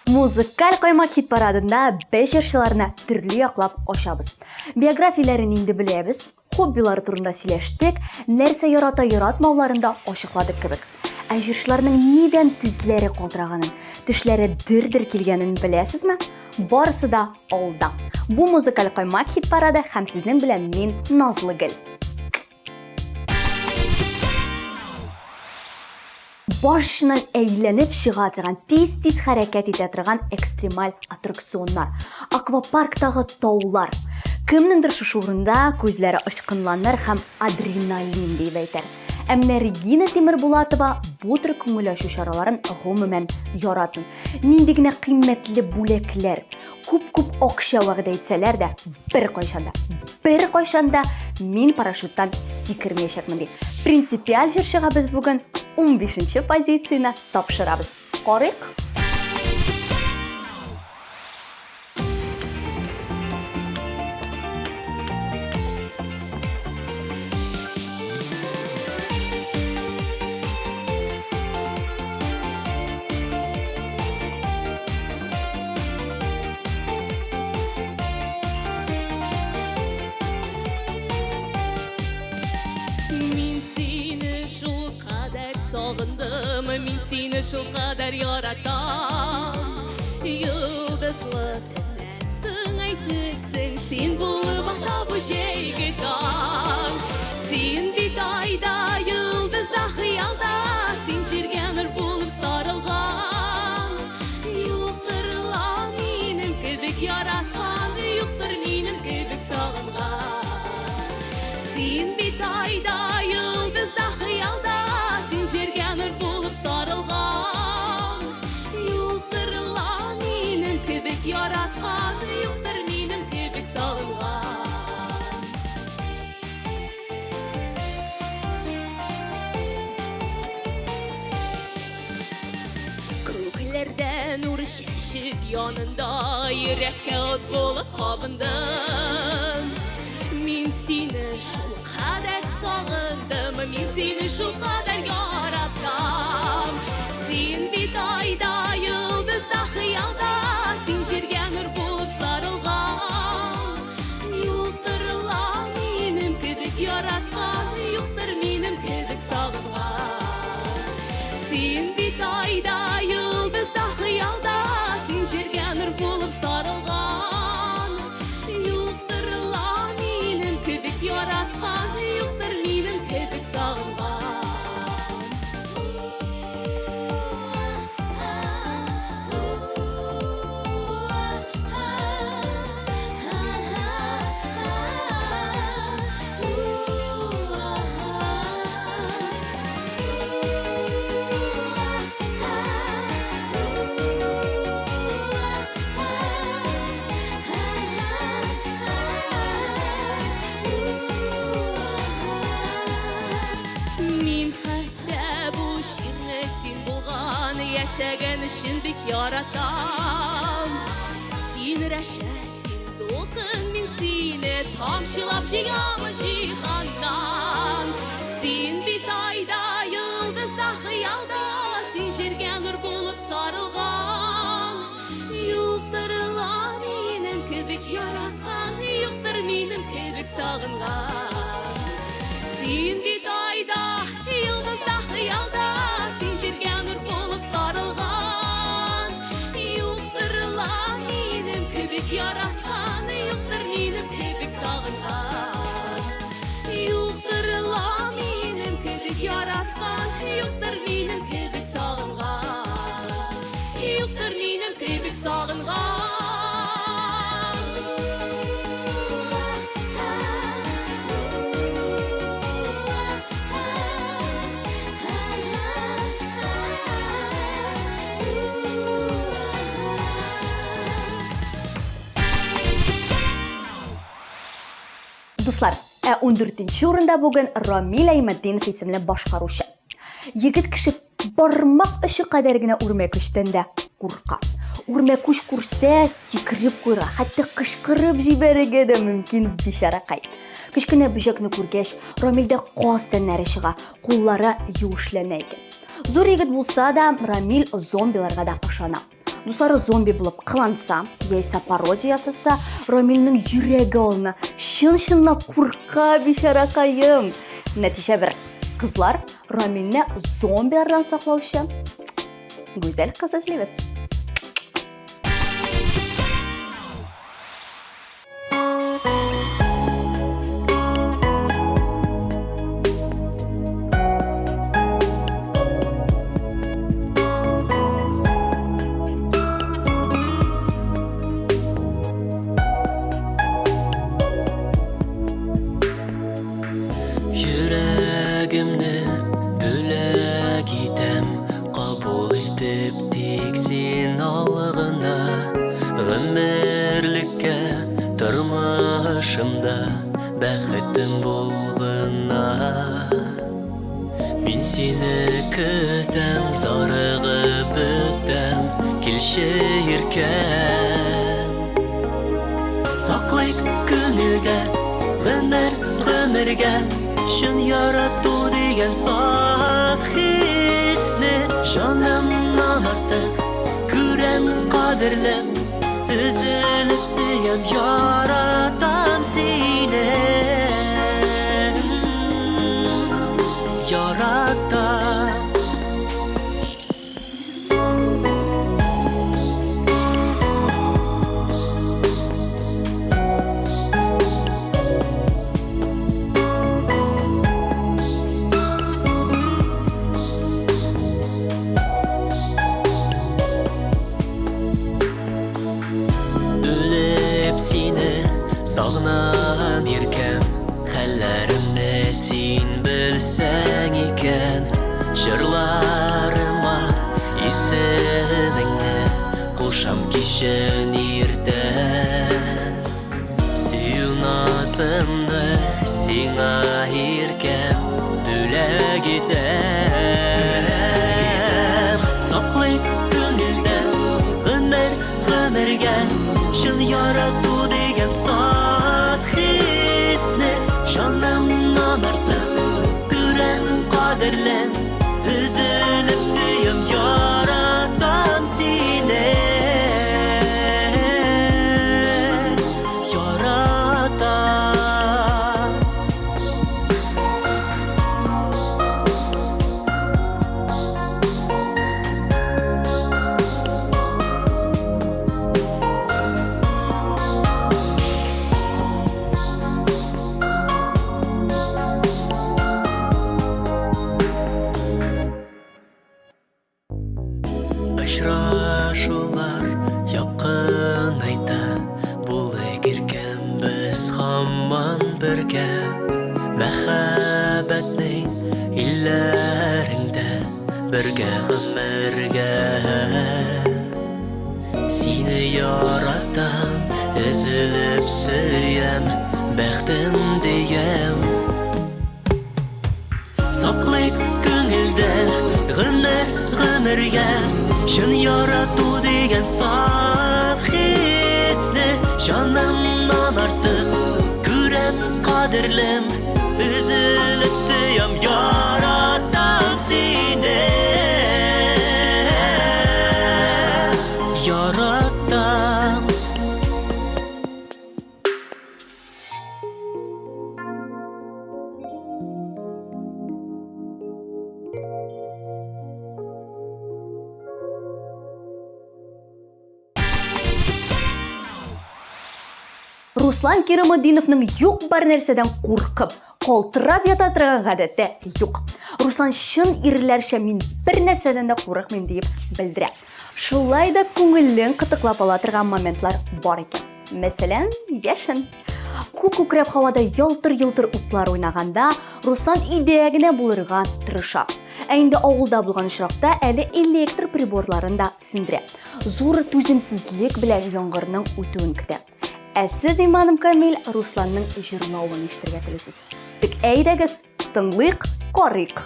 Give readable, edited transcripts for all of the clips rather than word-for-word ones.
Музыкаль каймак хит парадында без җырчыларны төрле яклап ачабыз. Биографияләрен инде беләбез, хоббилары турында сөйләштек, нәрсә ярата яратмауларын да ачыкладык кебек. Ә җырчыларның нидән тезләре калтыраганын, тешләре дер-дер килгәнен беләсезме? Барысы да алда. Бу музыкаль каймак хит парады һәм сезнең белән мин Назлы Гөл. Башыннан әйләнеп чыга торган, тиз-тиз хәрәкәт итә торган экстремаль аттракционнар, аквапарктагы таулар. Кемнеңдер шушы урында күзләре очкынланыр һәм адреналин дип әйтер. Ә менә Регина Тимербулатова бу төр күңел ачу чараларын гомумән яратмый. Нинди генә кыйммәтле бүләкләр, күп-күп акча вәгъдә итсәләр дә, беркайчан да, беркайчан да мин парашюттан сикермәячәкмен ди. Принципиаль җырчыга без бүген 15 позицияне тапшырабыз. Карыйк. Мин сине шул кадәр сагындым, мин сине шул кадәр яратам. Йолдызлы төннән соң әйтерсең, син булып ата бу җәйге таң. Син бит айда, йолдызда, хыялда, син җиргә нур булып сарылган. Юктыр ла минем кебек яраткан, юктыр минем кебек сагынган. Син бит айда, йолдызда, хыялда, син җиргә нур булып сарылган. Юктыр ла минем кебек яраткан, юктыр минем кебек сагынган. Күкләрдә нур чәчеп янында йөрәккә ут булып кабындың. Мин сине шул кадәр сагындым, мин сине шул кадәр яратам. Син бит айда, йолдызда, хыялда, син җиргә нур булып сарылган. Юктыр ла минем кебек яраткан, юктыр минем кебек сагынган. Син бит айда, йолдызда, хыялда, син җиргә нур булып сарылган. Юктыр ла минем кебек яраткан, юктыр минем кебек сагынган. Мин хәтта бу җирне син булган яшәгән өчен бик яратам. Син рәшә, син дулкын, мин сине тамчылап җыямын җиһаннан. Син бит айда, йолдызда, хыялда, син җиргә нур булып сарылган. Юктыр ла минем кебек яраткан, юктыр минем кебек сагынган. Син бит айда, йолдызда, хыялда, син җиргә нур булып сарылган. Юктыр ла минем кебек яраткан, юктыр минем кебек сагынган. Юктыр ла минем кебек яраткан, юктыр минем кебек сагынган. Юктыр минем кебек сагынган. Дуслар, ә 14 урында бүген Рамил Әймәтдинов исемле башкаручы. Егет кеше бармак очы кадәр генә үрмәкүчтән дә курка. Үрмәкүч күрсә, сикереп куйырга, хәтта кычкырып җибәрергә дә мөмкин бичаракай. Кечкенә бөҗәкне күргәч, Рамилдә каз тәннәре чыга, куллары юешләнә икән. Зур егет булса да, Рамил зомбиларга да ышана. Дуслары зомби булып кыланса, яисә пародия ясаса, Рамилнең йөрәге алына. Чын-чынлап курка бичаракаем. Нәтиҗә бер. Кызлар Рамилне зомбилардан саклаучы гүзәл кыз эзлибез. Йөрәгемне бүләк итәм, Кабул итеп тик син ал гына. Гомерлеккә тормышымда Бәхетем бул гына. Мин сине көтәм, зарыгып бетәм, Килче иркәм. Саклыйк күңелдә гомер гомергә Чын ярату дигән саф хисне. Җанымнан артык күрәм кадерлем, Өзелеп сөям, яратам сине. Яратам. Үлеп сине сагынам, иркәм, Хәлләремне син белсәң икән, Җырларыма исемеңне кушам кичен иртән. Сөю назымны сиңа, иркәм, бүләк итәм. Саклыйк күңелдә гомер гомергә Чын ярату дигән саф хисне. Җанымнан артык күрәм кадерле, Өзелеп сөям, яратам сине. Яратам. Очрашулар якынайта, Булыйк иркәм без һаман бергә. Мәхәббәтнең илләрендә бергә гомергә. Сине яратам, өзелеп сөям, Бәхтем диям. Саклыйк күңелдә гомер гомергә Чын ярату дигән саф хисне. Җанымнан артык күрәм кадерлем, Өзелеп сөям, яратам сине. Яратам. Руслан Кирамутдиновның юк бар нәрсәдән куркып, калтырап ята торган гадәте юк. Руслан чын ирләрчә мин бер нәрсәдән дә курыкмыйм диеп белдерә. Шулай да күңелен кытыклап ала торган моментлар бар икән. Мәсәлән, яшен. Күк күкрәп һавада ялтыр-йолтыр утлар уйнаганда, Руслан өйдә генә булырга тырыша. Ә инде авылда булган очракта әле электр приборларын да сүндерә. Зур түземсезлек белән яңгырның үтүен көтә. Ә сез, иманым камил, Русланның җырлавын ишетергә телисез. Тик әйдәгез, тыңлыйк, карыйк.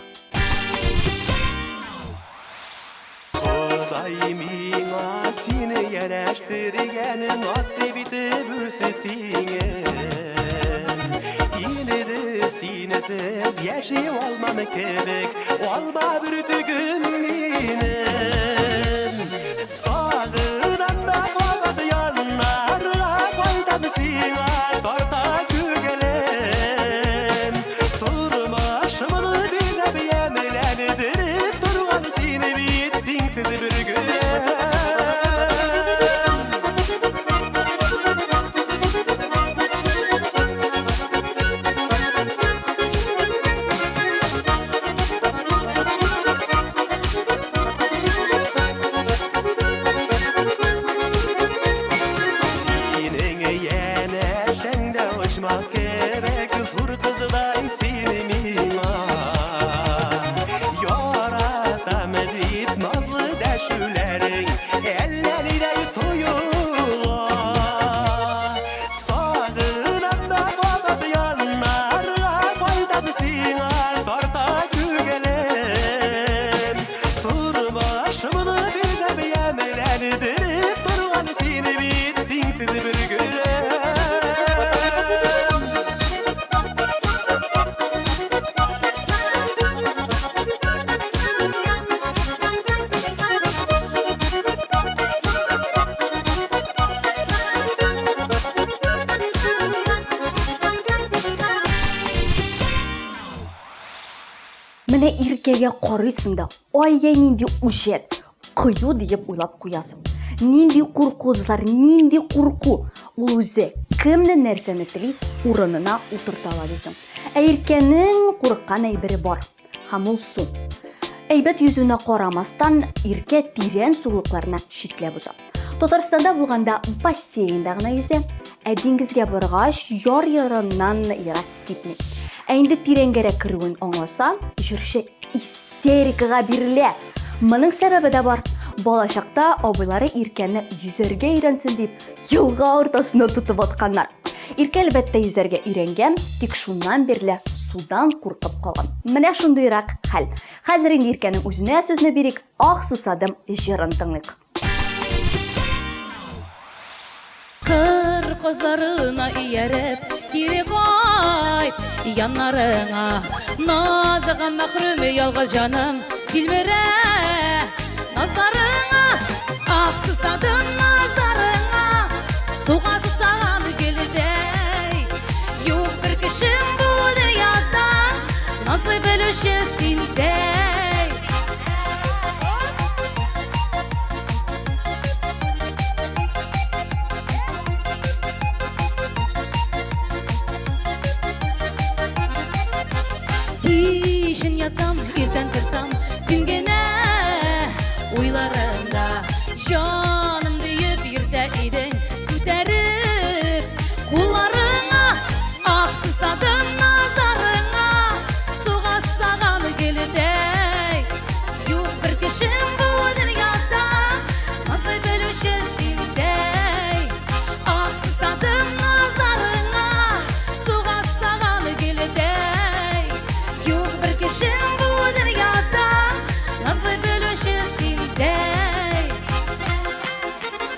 Ходай миңа сине. Тиңләштергән насыйп итеп үз тиңен. Инде синесез яши алмам кебек, алма бөртегем минем. Сагынам да кабат яннарга кайтам сиңа, тарта күңелем. Тормышымны бизәп, ямьләндереп торган син бит тиңсез бер гөлем. Синең янәшәңдә очмак кебек, зур кыздай син миңа. Яратам дип назлы дәшүләрең әллә нидәй тоела. Сагынам да кабат яннарга кайтам сиңа, тарта күңелем. Тормышымны бизәп, ямьләндереп торган син бит тиңсез бер гөлем. Менә Иркәгә карыйсың да, ай-яй нинди үҗәт, кыю диеп уйлап куясың. Нинди курку, дуслар, нинди курку. Ул үзе кемне нәрсәне тели, урынына утырта ала дисең. Ә Иркәнең курыккан әйбере бар. Һәм ул су. Әйбәт йөзүенә карамастан, Иркә тирән сулыкларны читләп уза. Татарстанда булганда бассейнда гына йөзә, ә диңгезгә баргач, яр ярыннан ерак китми. Ә инде тирәнгәрәк керүен аңласа, җырчы истерикага бирелә. Моның сәбәбе дә бар. Балачакта абыйлары Иркәне йөзәргә өйрәнсен дип, елга уртасына тотып атканнар. Иркә әлбәттә йөзәргә өйрәнгән, тик шуннан бирле судан куркып калган. Менә шундыйрак хәл. Хәзер инде Иркәнең үзенә сүзне бирик, Ах сусадым җырын тыңлыйк. Кыр казларына ияреп, кире кайт яннарыңа. Назыга мәхрүм ялгыз җаным, тилмерә назларыңа. Ах сусадым назларыңа, суга сусаган гөлдәй. Юк бер кешем бу дөньяда, назлый белүче синдәй. Кичен ятсам, иртән торсам, син генә уйларымда. Җаным диеп йөртә идең, күтәреп кулларыңа. Ах сусадым назларыңа, суга сусаган гөлдәй. Юк бер кешем бу дөньяда, назлый белүче синдәй. Ах сусадым назларыңа, суга сусаган гөлдәй. Юк бер кешем бу дөньяда, назлый белүче синдәй.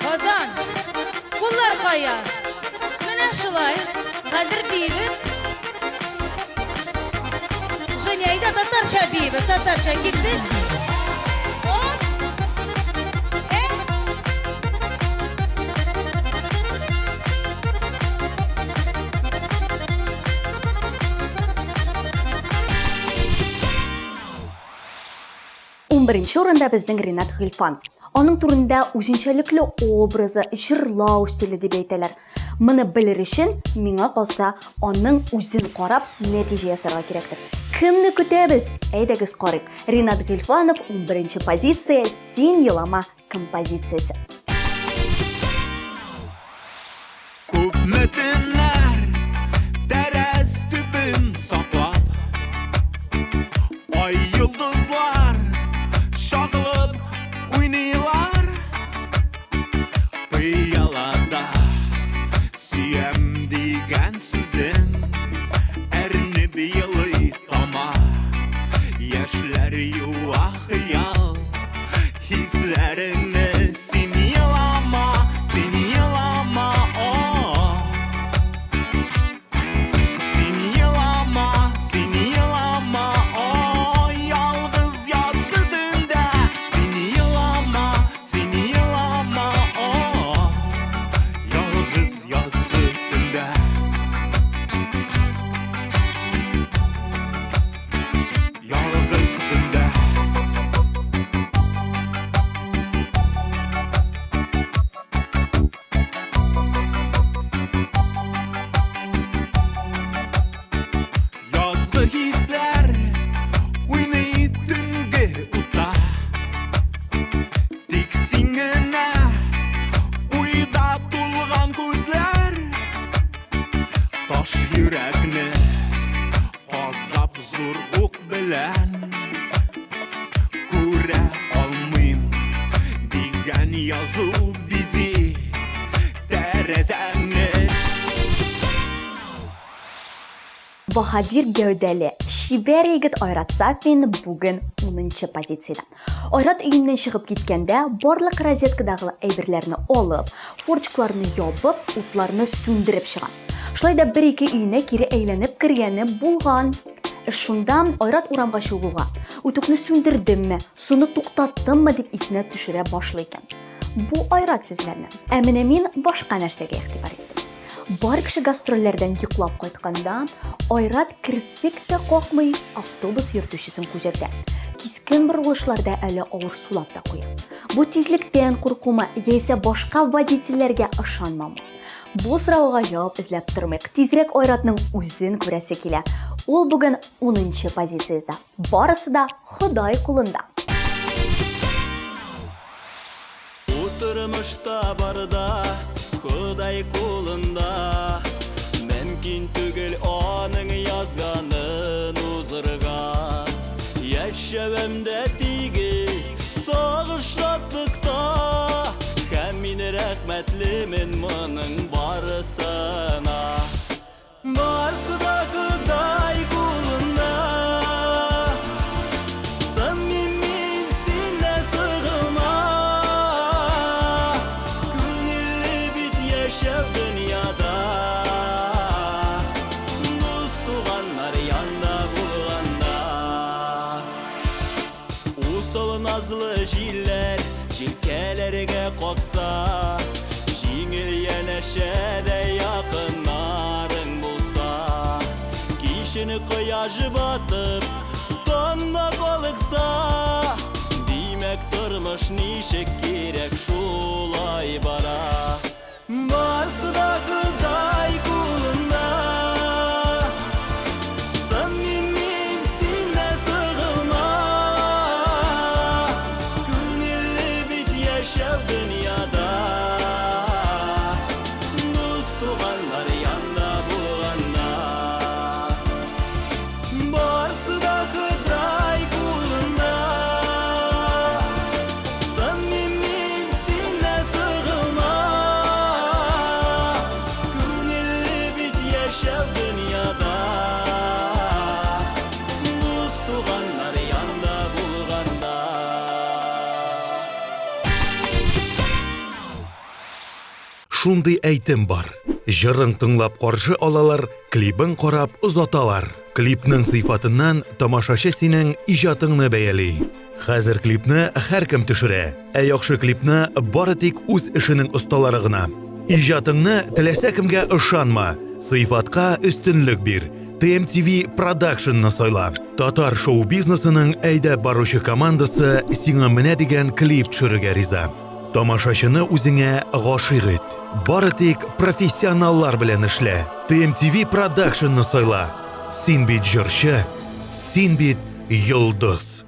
Казан, куллар кая? Менә шулай, хәзер биибез. Женя, әйдә татарча биибез, татарча киттек. Оп. Э. Унберенче урында безнең Ринат Гыйльфан. Аның турында үзенчәлекле образы, җырлау стиле дип әйтәләр. Моны белер өчен, миңа калса, аның үзен карап нәтиҗә ясарга кирәктер. Кемне көтәбез? Әйдәгез карыйк. Ринат Гыйльфанов, унберенче позиция, Син елама композициясе. Күпме төннәр тәрәз төбен саклап, Ай йолдызлар чагылып уйныйлар. Пыялада сөям дигән сүзең әрнеп елый тама. Яшьләр юа хыял хисләреңне, син елама, Язгы төндә. Ялгыз төндә. Язгы хисләр уйный төнге утта. Тик син генә уйда тулган күзләр. Таш йөрәкне азап зур ук белән күрә алмыйм дигән язу бизи тәрәзәне. Баһадир гәүдәле, чибәр егет Айрат Сафин бүген унынчы позициядә. Айрат өеннән чыгып киткәндә, барлык розеткадагы әйберләрне алып, форчикларны ябып, утларны сүндереп чыга. Шулай да бер-ике өенә кире әйләнеп кергәне булган. Эш шунда, Айрат урамга чыгуга, үтүкне сүндердемме, суны туктаттыммы дип исенә төшерә башлый икән. Бу Айрат сүзләренә. Ә менә мин башка нәрсәгә игътибар иттем. Бар кеше гастрольләрдән йоклап кайтканда, Айрат керфек тә какмый, автобус йөртүчесен күзәтә. Кискен борылышларда әле авыр сулап та куя. Бу тизлектән куркумы, яисә башка водительләргә ышанмаумы? Бу сорауга җавап эзләп тормыйк. Тизрәк Айратның үзен күрәсе килә. Ул бүген унынчы позициядә. Барысы да Ходай кулында. Бу тормышта барда Ходай кулында. Мөмкин түгел аның язганын узырга. Яшәвем дә тигез сагыш шатлыкта. Һәм мин рәхмәтлемен моның барысына. Барсы да Ходай кулында. Сынмыйм мин синнән сыгылма. Күңелле бит яшәү дөньяда. Дус туганнар янда булганда. Усал назлы җилләр җилкәләргә какса, җиңел янәшәдә якыннарың булса, кичен кояш батып, таңда калыкса, димәк тормыш ничек кирәк шулай бара. Барсы да Ходай кулында. Сынмыйм мин синнән сыгылма. Күңелле бит яшәү дөньяда. Дус туганнар янда булганда. Барсы да Ходай кулында. Сынмыйм мин синнән сыгылма. Күңелле бит яшәү дөньяда. Дус туганнар янда булганда. Шундый әйтем бар. Җырың тыңлап каршы алалар, клибын карап озаталар. Клипның сыйфатыннан тамашачы синең иҗатыңны бәяли. Хәзер клипны һәркем төшерә, ә яхшы клипны бары тик үз эшенең осталары гына. Иҗатыңны теләсә кемгә ышанма, сыйфатка өстенлек бир. TMTV Productionны сайла. Татар шоу-бизнесының әйдәп баручы командасы сиңа менә дигән клип төшерергә риза. Тамашачыны үзеңә гашыйк ит. Бары тик профессионаллар белән эшлә. TMTV Productionны сайла. Син бит җырчы, син бит йолдыз.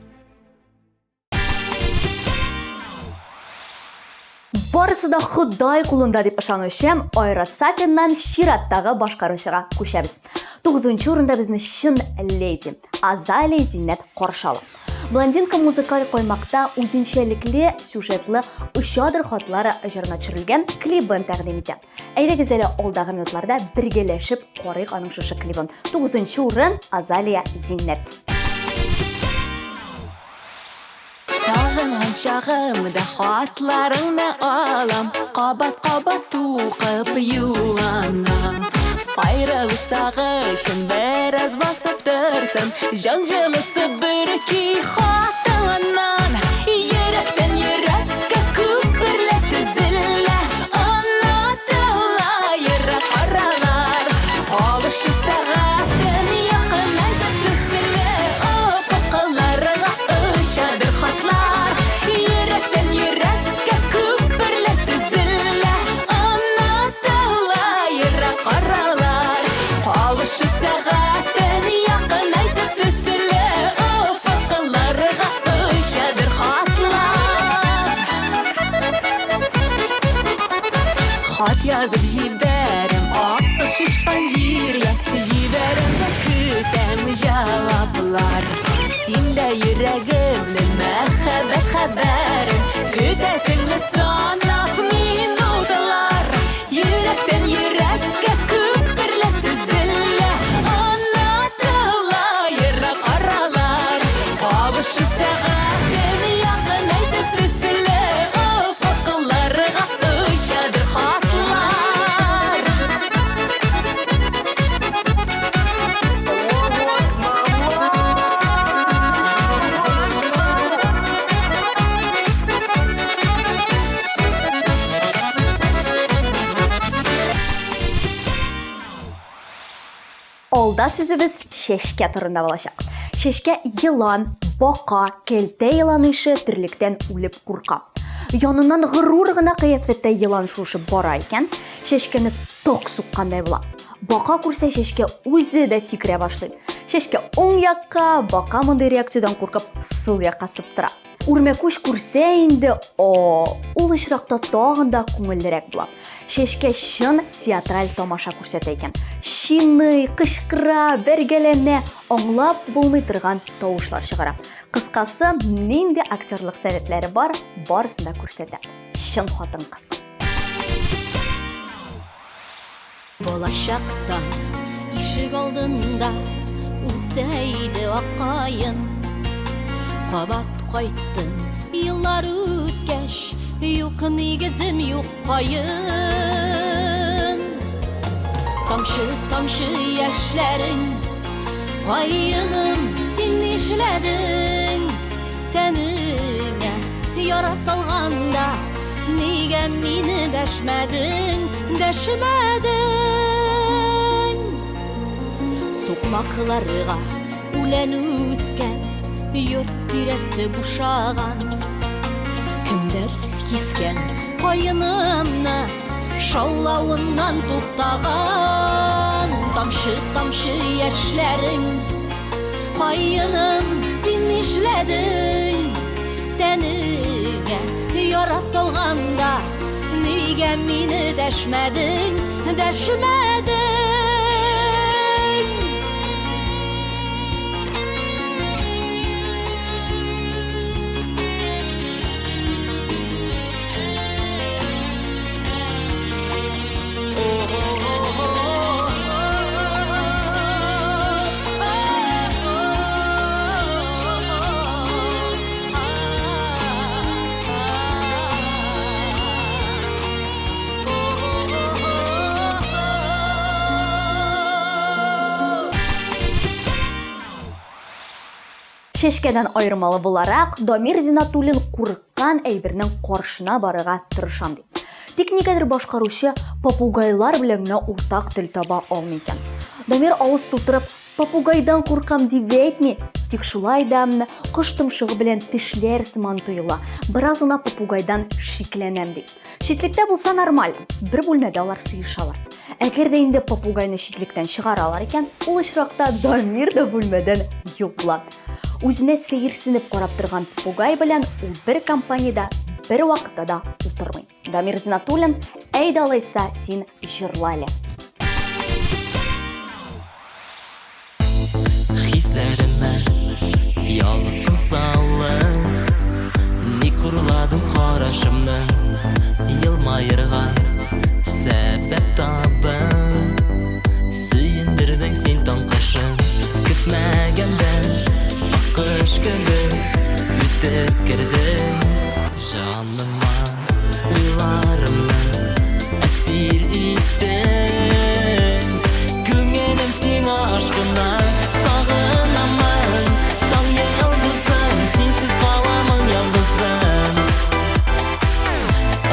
Барысы да Ходай кулында дип ышанучы Айрат Сафиннан чираттагы башкаручыга күчәбез. Тугызынчы урында безне чын леди Азалия Зиннәт каршы ала. Блондинка музыкаль каймакта үзенчәлекле сюжетлы Очадыр хатлары җырына төшерелгән клибын тәкъдим итә. Әйдәгез әле алдагы минутларда бергәләшеп карыйк аның шушы клибын. Тугызынчы урын Азалия Зиннәт. Сагынган чагымда хатларыңны алам, кабат-кабат укып юанам. Айрылу сагышын бераз басып торсын, җан җылысы бөрки хатыңнан. Йөрәктән йөрәккә күперләр төзелә, онытыла ерак. Кабышы сәгатен якынайтып төсле офыкларга очадыр хатлар. Хат язып җибәрәм аккош очкан җиргә, җибәрәм дә көтәм җаваплар. Син дә йөрәгемнең мәхәббәт хәбәрен көтәсеңме санап минутлар. Йөрәктән йөрәккә күперләр төзелә, онытыла ерак аралар. Кабышы сәгатен якынайтып төсле офыкларга очадыр хатлар. Алда сүзебез чәчкә турында булачак. Чәчкә елан, бака, кәлтә елан ише терлектән үлеп курка. Яныннан горур гына кыяфәттә елан шуышып бара икән, чәчкәне ток суккандай була. Бака күрсә, чәчкә үзе дә сикерә башлый. Чәчкә уң якка, бака мондый реакциядән куркып, сул якка сыптыра. Үрмәкүч күрсә инде, о, ул очракта тагын да күңеллерәк була. Чәчкә чын театраль тамаша күрсәтә икән. Чиный, кычкыра, бәргәләнә, аңлап булмый торган тавышлар чыгара. Кыскасы, нинди актерлык сәләтләре бар, барысын да күрсәтә. Чын хатын-кыз. Балачактан ишек алдында үсә иде ак каен. Кабат кайттым, еллар үткәч, юк нигезем, юк каен. Тамчы-тамчы яшьләрең, каеным, син нишләдең? Тәнеңә яра салганда, нигә мине дәшмәдең, дәшмәдең? Сукмакларга үлән үскән, йорт тирәсе бушаган. Кемдер кискән каенымны, шаулавыннан туктаган. Тамчы-тамчы яшьләрең, каеным, син нишләдең? Тәнеңә яра салганда, нигә мине дәшмәдең, дәшмәдең? Чәчкәдән аермалы буларак, Дамир Зинатуллин курыккан әйбернең каршына барырга тырышам ди. Тик нигәдер башкаручы попугайлар белән генә уртак тел таба алмый икән. Дамир авыз тутырып попугайдан куркам дип әйтми, тик шулай да кош томшыгы белән тешләр сыман тоела. Бераз гына попугайдан шикләнәм ди. Читлектә булса нормаль, бер бүлмәдә алар сыешалар. Әгәр дә инде попугайны читлектән чыгаралар икән, ул очракта Дамир да бүлмәдән юк була. Үзенә сәерсенеп карап торган попугай белән ул бер компаниядә бер вакытта да утырмый. Дамир Зинатуллин, әйдә алайса, син җырла әле. Хисләремә ялкын салып, ник урладың карашымны? Елмаерга сәбәп табып, сөендердең син таң кышын. Көтмәгәндә аккош кебек үтеп кердең җаныма, уйларымны әсир иттең. Күңелем сиңа ашкына, сагынамын таң йолдызым, синсез каламын ялгызым.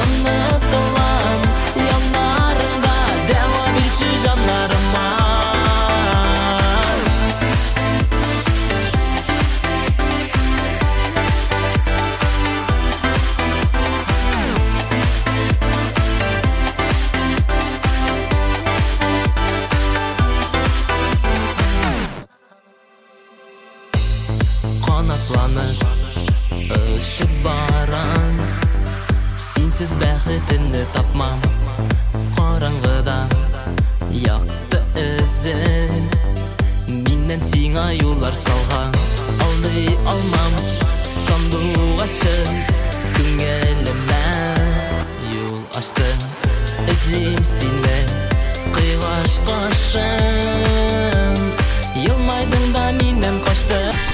Онытылам яннарыңда, дәва бирче җаннарыма. Газапланып очып барам. Синсез бәхетемне тапмам. Караңгыда якты эзем. Миннән сиңа юллар салган. Алдый алмам сандугачым. Күңелемә юл ачты. Эзлим сине, кыйгач кашым. Елмайдың да миннән качтың.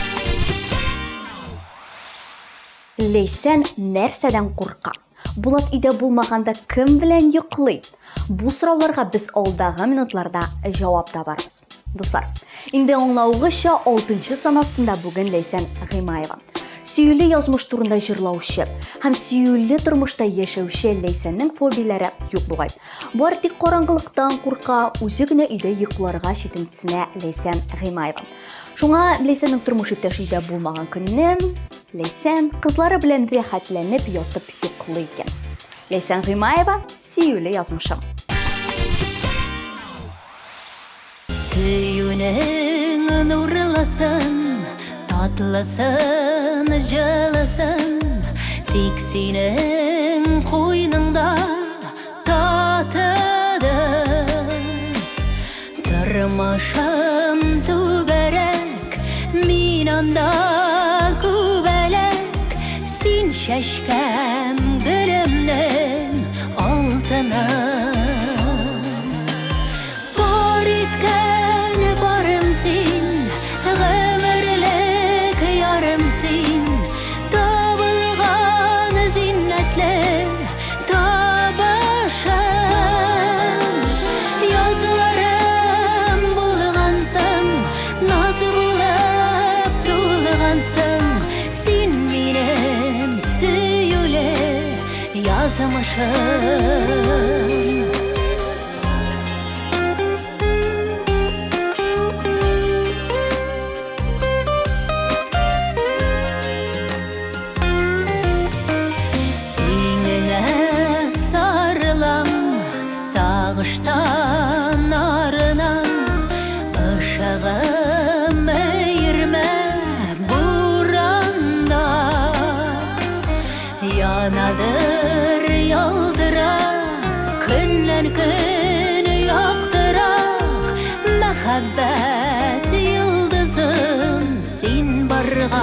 Ләйсән нәрсәдән курка? Булат өйдә булмаганда кем белән йоклый? Бу сорауларга без алдагы минутларда җавап табарбыз. Дуслар, инде аңлавыгызча, алтынчы сан астында бүген Ләйсән Гыймаева. Сөюле язмыш турында җырлаучы һәм сөюле тормышта яшәүче Ләйсәннең фобияләре юк бугай. Бары тик караңгылыктан курка, үзе генә өйдә йокларга читенсенә Ләйсән Гыймаева. Шуңа Ләйсәннең тормыш иптәше өйдә булмаган көнне Ләйсән кызлары белән рәхәтләнеп ятып йоклый икән. Ләйсән Гыймаева, сөюле язмышым. Сөюнең нурлысын, татлысын, җылысын, тик синең куйныңда татыдым. Тормышым түгәрәк, мин анда күбәләк, син чәчкәм гөлемнең алтыны. Бар иткән барым син, гомерлек ярым син, табылган зиннәтле табышым. Язларым булгансың, наз булып тулгансың, син минем сөюле язмышым. Иңеңә сарылам, сагыштан арынам, ышыгым өермә буранда. Янадыр ялтырап, көннән көн яктырак, мәхәббәт йолдызым син барган.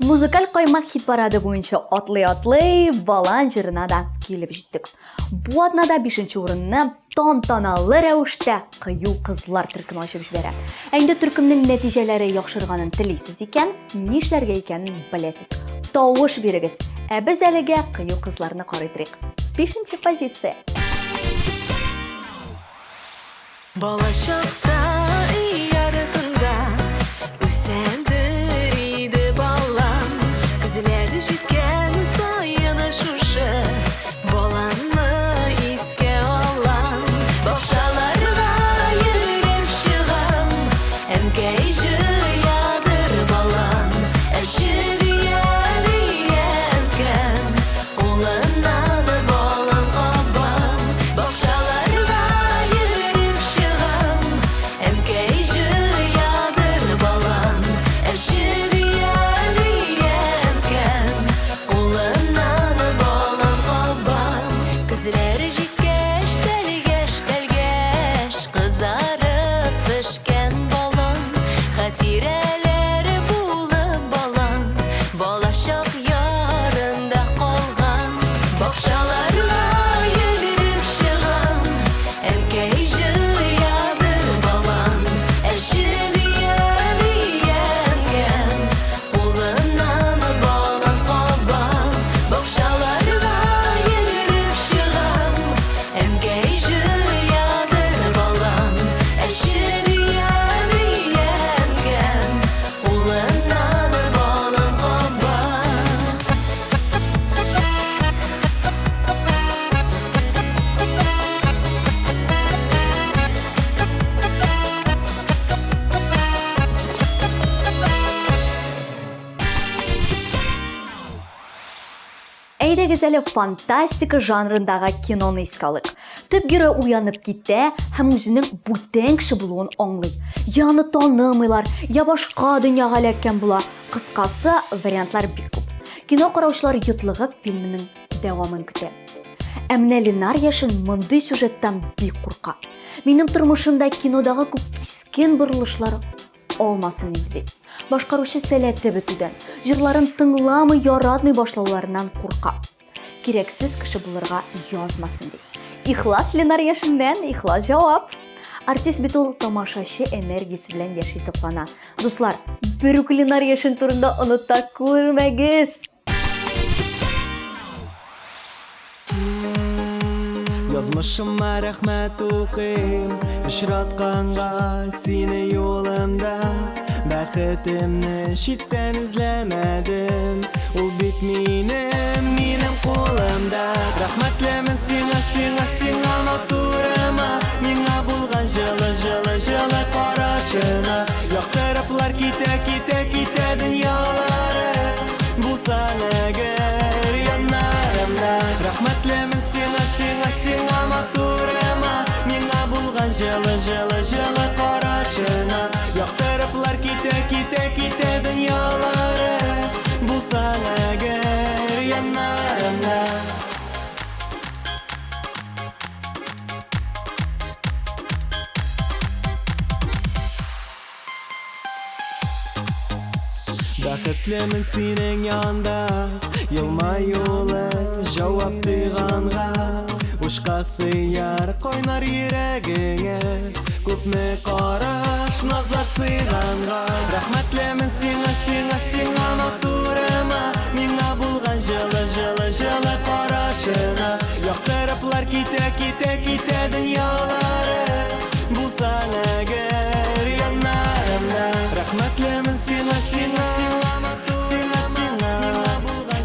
Музыкаль каймак хит-парады буенча атлый-атлый Балан җырына да килеп җиттек. Бу атнада бишенче урынны тантаналы рәвештә Кыю кызлар төркеме ачып җибәрә. Ә инде төркемнең нәтиҗәләре яхшырганын телисез икән, нишләргә икәнен беләсез. Тавыш бирегез. Ә без әлегә Кыю кызларны карый торыйк. Бишенче позиция. Балачакта өй артында үсәдер иде балам. Көзләр җиткән саен шушы баланы искә алам. Бакчаларга йөреп чыгам, әнкәй җыядыр балам. Әче дия дия әнкәм, кулыннан балам кабам. Бакчаларга йөреп чыгам, Әйдәгез әле фантастика жанрындагы киноны искә алыйк. Төп герой уянып китә һәм үзенең бүтән кеше булуын аңлый. Я аны танымыйлар, я башка дөньяга эләккән була. Кыскасы, вариантлар бик күп. Кино караучылар йотлыгып фильмның дәвамын көтә. Ә менә Ленар Яшин мондый сюжеттан бик курка. Минем тормышымда кинодагы күп кискен борылышлар алмасын иде ди. Башкаручы сәләте бетүдән, җырларын тыңламый, яратмый башлауларыннан курка. Кирәксез кеше булырга язмасын ди. Ихлас Ленар Яшиннән ихлас җавап. Артист бит ул тамашачы энергиясе белән яши туклана. Дуслар, бер үк Ленар Яшин турында оныта күрмәгез! Язмышыма рәхмәт укыйм Очратканга сине юлымда Бәхетемне читтән эзләмәдем Ул бит минем, минем кулымда Рәхмәтлемен сиңа, сиңа, сиңа матурыма Миңа булган җылы, җылы, җылы карашыңа Яктырыплар китә, китә, китә дөньялары Булсаң әгәр яннарымда Рәхмәтлемен сиңа, сиңа, сиңа матурыма Миңа булган җылы, җылы, җылы карашыңа Яктырыплар китә, китә, китә дөньялары Булсаң әгәр яннарымда. Бәхетлемен синең янда Елмаюлы җавап тойганга Ушка сыяр кайнар йөрәгеңә Күпме караш, назлар сыйганга Рәхмәтлемен сиңа, сиңа, сиңа матурыма Миңа булган җылы, җылы, җылы карашыңа Яктырыплар китә, китә, китә дөньялары Булсаң әгәр яннарымда Рәхмәтлемен сиңа, сиңа, сиңа, сиңа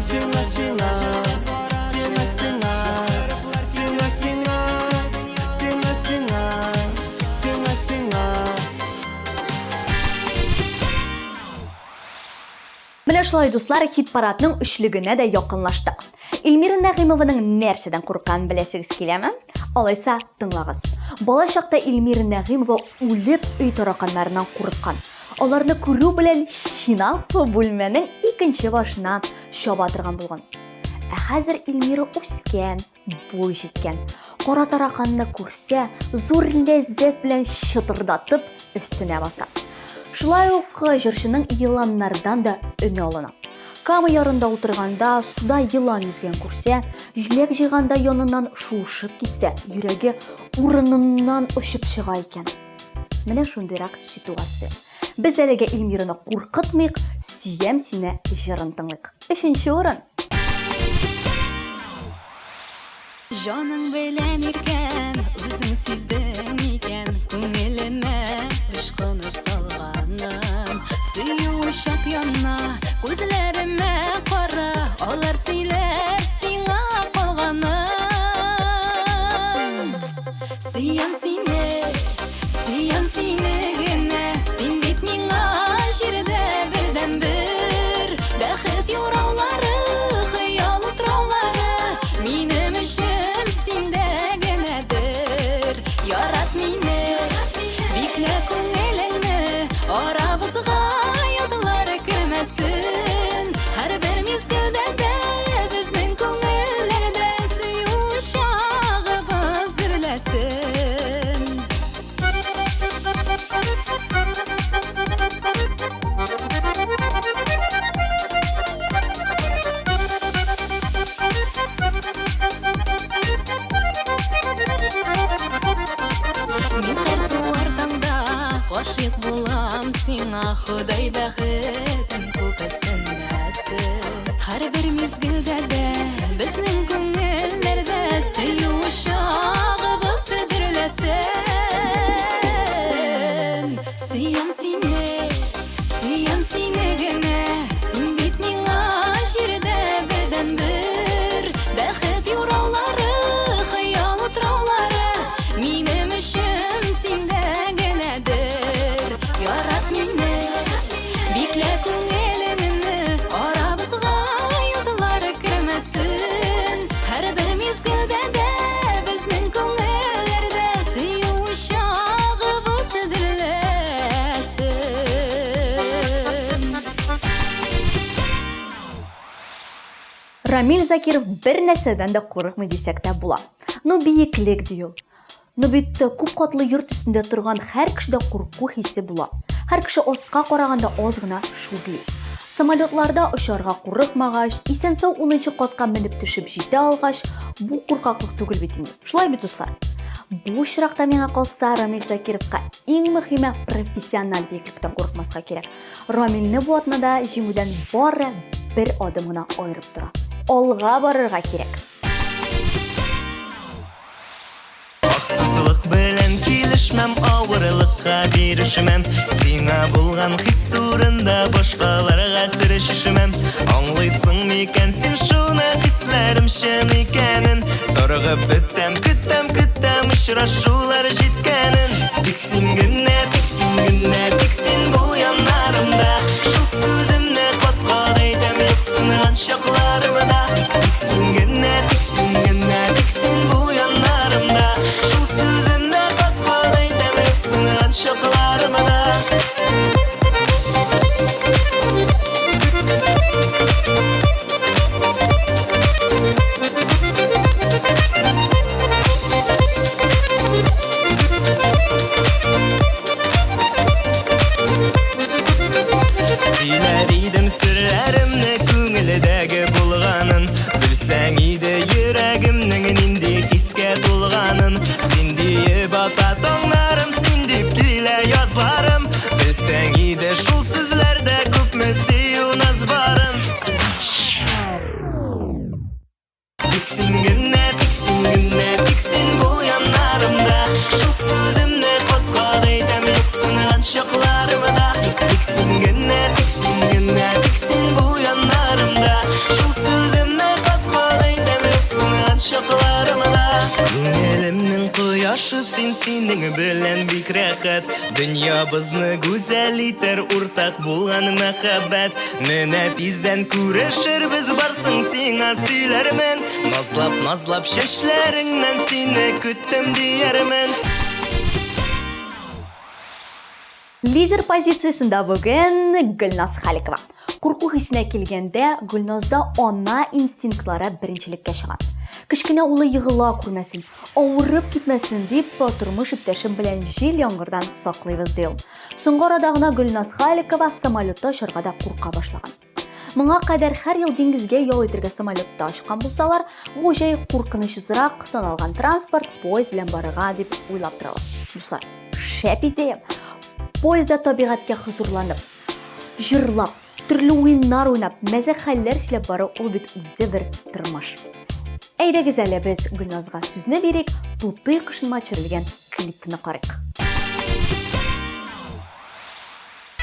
Сиңа, сиңа, сиңа, сиңа Сиңа, сиңа, сиңа, сиңа Сиңа, сиңа. Менә шулай, дуслар, хит-парадның өчлегенә дә якынлаштык. Эльмира Нәгыймованың нәрсәдән курыкканын беләсегез киләме? Алайса, тыңлагыз. Бала чакта Эльмира Нәгыймова үлеп өй тараканнарыннан курыккан. Аларны күрү белән чинап бүлмәнең икенче башына чаба торган булган. Ә хәзер Эльмира үскән, буй җиткән. Кара тараканны күрсә, зур ләззәт белән чытырдатып өстенә баса. Шулай ук җырчының еланнардан да өне алына. Кама ярында утырганда суда елан йөзгән күрсә, җиләк җыйганда яныннан шуышып китсә, йөрәге урыныннан очып чыга икән. Менә шундыйрак ситуация. Без әлегә Эльмираны куркытмыйк, Сөям сине җырын тыңлыйк. Өченче урын. Җаның белән иркәм, үзең сиздең микән, күңелемә очкыны салганым. Сөю учак яна, күзләремә кара, алар сөйләр сиңа калганын. Сөям сине, сөям сине генә, син бит миңа җирдә бердәнбер. Бәхет юраулары, хыял утраулары, минем өчен синдә генәдер. Ярат мине, биклә күңелеңне, арабызга ятлар кермәсен. Һәрбер мизгелдә дә безнең күңелләрдә сөю чагыбыз дөрләсен. Мин һәр туар таңда гашыйк булам сиңа, Ходай бәхетен күбесенмәсен. Һәрбер мизгелдә дә безнең күңелләрдә сөю чагыбыз дөрләсен. Сөям сине, сөям сине генә, син бит миңа җирдә бердәнбер. Бәхет юраулары, хыял утраулары, минем өчен синдә генәдер. Ярат мине, биклә күңелеңне, арабызга ятлар кермәсен. Рамил Закиров бер нәрсәдән дә курыкмый дисәк тә була. Ну биеклек ди ул. Ну бит күп катлы йорт өстендә торган һәр кешедә курку хисе була. Һәр кеше аска караганда аз гына шүрли. Самолетларда очарга курыкмагач, исән-сау унынчы катка менеп төшеп җитә алгач, бу куркаклык түгел бит инде. Шулай бит, дуслар? Бу очракта миңа калса, Рамил Закировка иң мөһиме профессиональ биеклектән курыкмаска кирәк. Рамилне бу атнада җиңүдән бары бер адым гына аерып тора. Алга барырга кирәк. Хаксызлык белән килешмәм, авырлыкка бирешмәм. Сиңа булган хис турында башкаларга сер чишмәм. Аңлыйсың микән син шуны, хисләрем чын икәнен? Зарыгып бетәм, көтәм, көтәм очрашулар җиткәнен. Тик син генә, тик син генә, тик син бул яннарымда. Шул сүземне кат-кат әйтәм, юксынган чакларымда. Тик син генә, тик син генә, тик син бул яннарымда. Шул сүземне кат-кат әйтәм, юксынган чакларымда. Сөйләр идем серләремне, күңелдәге булганын. Белсәң иде йөрәгемнең нинди хискә тулганын. Син диеп ата таңнарым, син дип килә язларым. Белсәң иде шул сүзләрдә күпме сөю наз барын. Тик син генә, тик син генә, тик син бул яннарымда. Шул сүземне кат-кат әйтәм, юксынган чакларымда. Тик син генә, тик син генә, тик син бул яннарымда. Шул сүземне кат-кат әйтәм, юксынган чакларымда. Күңелемнең кояшы син, синең белән бик рәхәт. Дөньябызны гүзәл итәр уртак булган мәхәббәт. Менә тиздән күрешербез, барсын сиңа сөйләрмен. Назлап, назлап чәчләреңнән сине көттем диярмен. Лидер позициясендә бүген Гөлназ Халикова. Курку хисенә килгәндә, Гөлназда ана инстинктлары беренчелеккә чыга. Кечкенә улы егыла күрмәсен, авырып китмәсен дип, тормыш иптәшем белән җил-яңгырдан саклыйбыз, ди ул. Соңгы арада гына Гөлназ Халикова самолетта очарга да курка башлаган. Моңа кадәр һәр ел диңгезгә ял итергә самолетта очкан булсалар, бу җәй куркынычсызрак саналган транспорт поезд белән барырга дип уйлап торалар. Дуслар, шәп идея! Поездда табигатькә хозурланып, җырлап, төрле уеннар уйнап, мәзәк хәлләр сөйләп бару ул бит үзе бер тормыш. Әйдәгез әле без Гөлназга сүзне бирик, тутый кошынма төшерелгән клипны карыйк.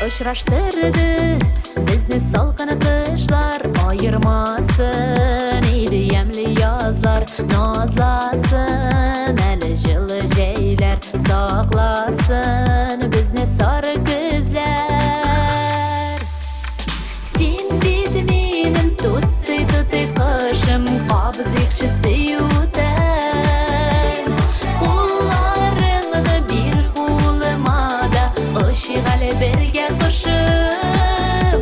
Очраштырды безне салкын кышлар, аермасын иде ямьле язлар, назласын әле җылы җәйләр, сакласын безне сары көзләр. Син бит минем тутый-тутый кошым, кабызыйкчы сөютен. Кулларыңны бир кулыма да, очыйк әле бергә кошым.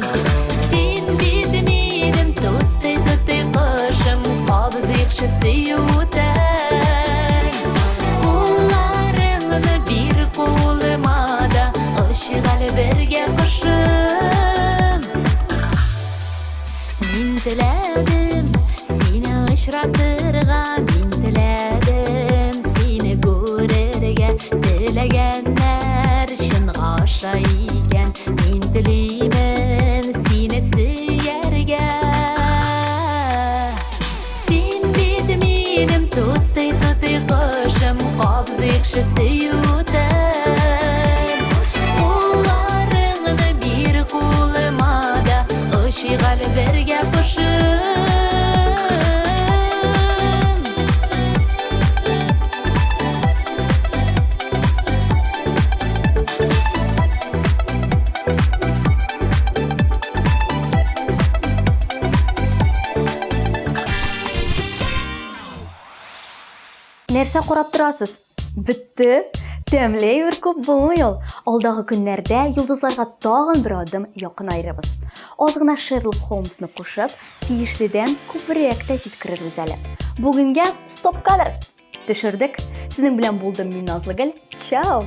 Син бит минем тутый-тутый кошым, кабызыйкчы сөютен. Кулларыңны бир кулыма да, очыйк әле бергә кошым. Мин теләдем сине очратырга, мин теләдем сине күрергә. Теләгәннәр чынга аша икән, мин телимен сине сөяргә. Син бит минем тутый-тутый кошым, кабзыйкчы сөютем. Кулларыңны бир кулыма да, очыйк әле бергә кошым. Нәрсә карап торасыз? Бетте. Тәмле әйбер күп булмый ул. Алдагы көннәрдә йолдызларга тагын бер адым якынайрыбыз. Аз гына Шерлок Холмсны кушып, тиешледән күбрәк тә җиткерербез әле. Бүгенгә стоп кадр! Төшердек. Сезнең белән булдым мин Назлыгөл. Чао!